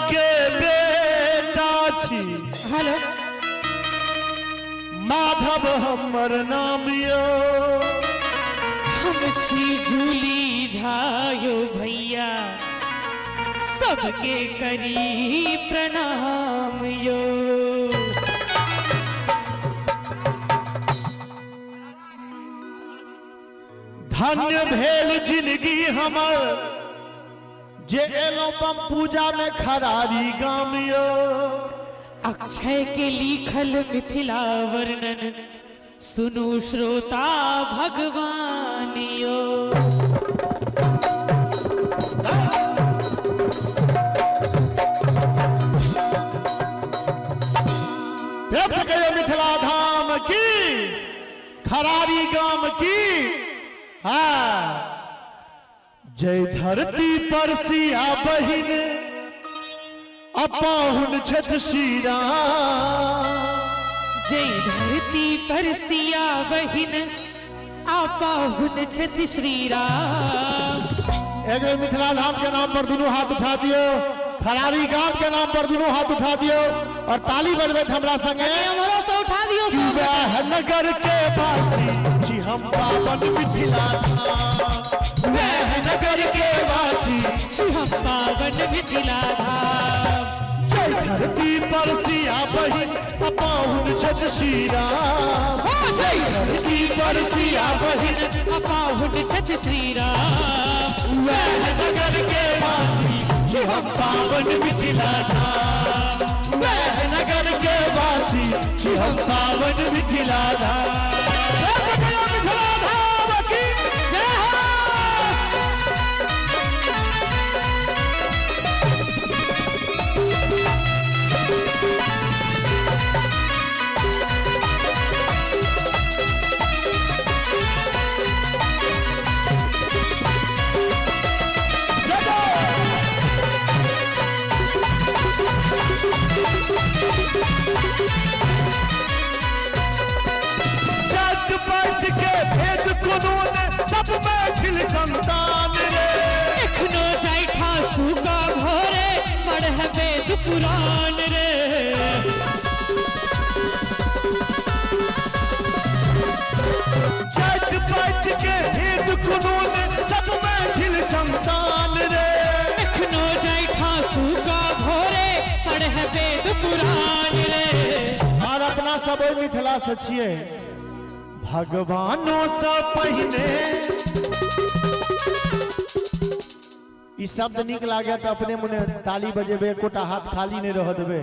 के बेटा छी। हेलो। माधव हमर नाम यो। हम छी झूली झा यो भैया, सबके करी प्रणाम यो। धन्य भेल जिंदगी हमर जे एलहुं बम पूजा में खरारी गाम यो। अक्षय के लिखल मिथिला वर्णन सुनू श्रोता भगवान यो। प्रेम से कहियो मिथिला धाम की, खरारी गाम की। हाँ, जय धरती पर सिया बहिन अपाहुन छठ श्री राम। जय धरती पर सिया बहिन अपाहुन छठ श्री राम। एक बेर मिथिला धाम के नाम पर दुनू हाथ उठा दियो, खरारी गाम के नाम पर दुनू हाथ उठा दियो और ताली बजबैत हमरा संगे। हमरो से उठा दियो सब। वैह नगर के वासी छी हम पावन मिथिला धाम। वैह नगर के वासी छी हम पावन मिथिला धाम। जय धरती पर सिया बहिन अपाहुन छठ श्री राम। जय धरती पर सिया बहिन अपाहुन छठ श्री राम। वैह नगर के वासी छी हम पावन मिथिला धाम। वैह नगर के वासी छी हम पावन मिथिला धाम। मिथिला धाम की जय हो। जात पात के भेद कोनो ने, सब मैथिल संतान रे। एखनो जाय ठासु का भोरे पढ़ वेद पुराण रे। जात पात के भेद कोनो ने, सब मैथिल संतान रे। एखनो जाय ठासु का भोरे पढ़ वेद पुराण रे। और अपना सब ओहि मिथिला से छियै। भगवानों से पहिने ई शब्द नीक लागे तो अपने मुने ताली बजेबे, एकोटा हाथ खाली नहीं रह देबे।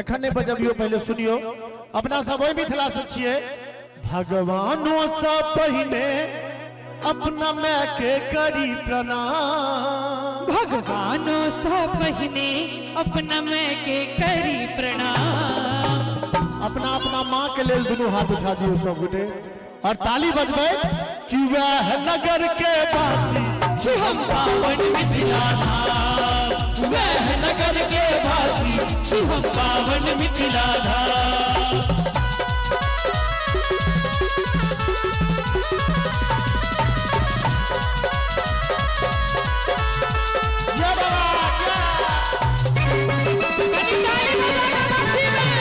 एखन नहीं बजबियो, पहले सुनियो। अपना सब ओहि मिथिला से छियै। भगवानों से पहिने अपना माय के करी प्रणाम। भगवानों से पहिने अपना मैं के करी प्रणाम। अपना अपना माँ के लेल दुनू हाथ उठा दियो सब गोटे और ताली बजबै कि वैह नगर के वासी छी हम पावन मिथिला धाम। वैह नगर के वासी छी हम पावन मिथिला धाम। जय बाबा जय। कनी ताली बजा के मस्ती में।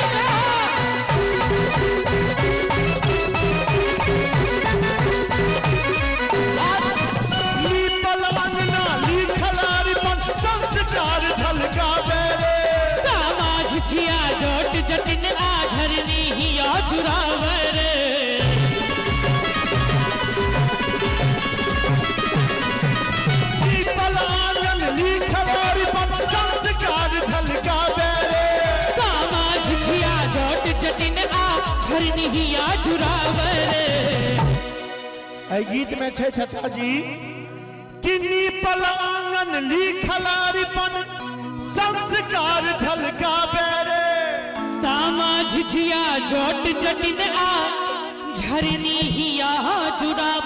लीपल अंगना लिखल अरिपन संस्कार झलकावे रे। समाज छिया जोट जटिन आ झरनी हिया जुरावर रे। लीपल आंगन लिखल अरिपन संस्कार झलकावे रे। समाज छिया जोट जटिन आ झरनी हिया जुरावर रे। एहि गीत में छै चाचा जी कि नीपल आंगन लिखल अरिपन संस्कार झलकावे रे। सामा झिझिया जोट जटिन आ झरनी हिया जुरावर।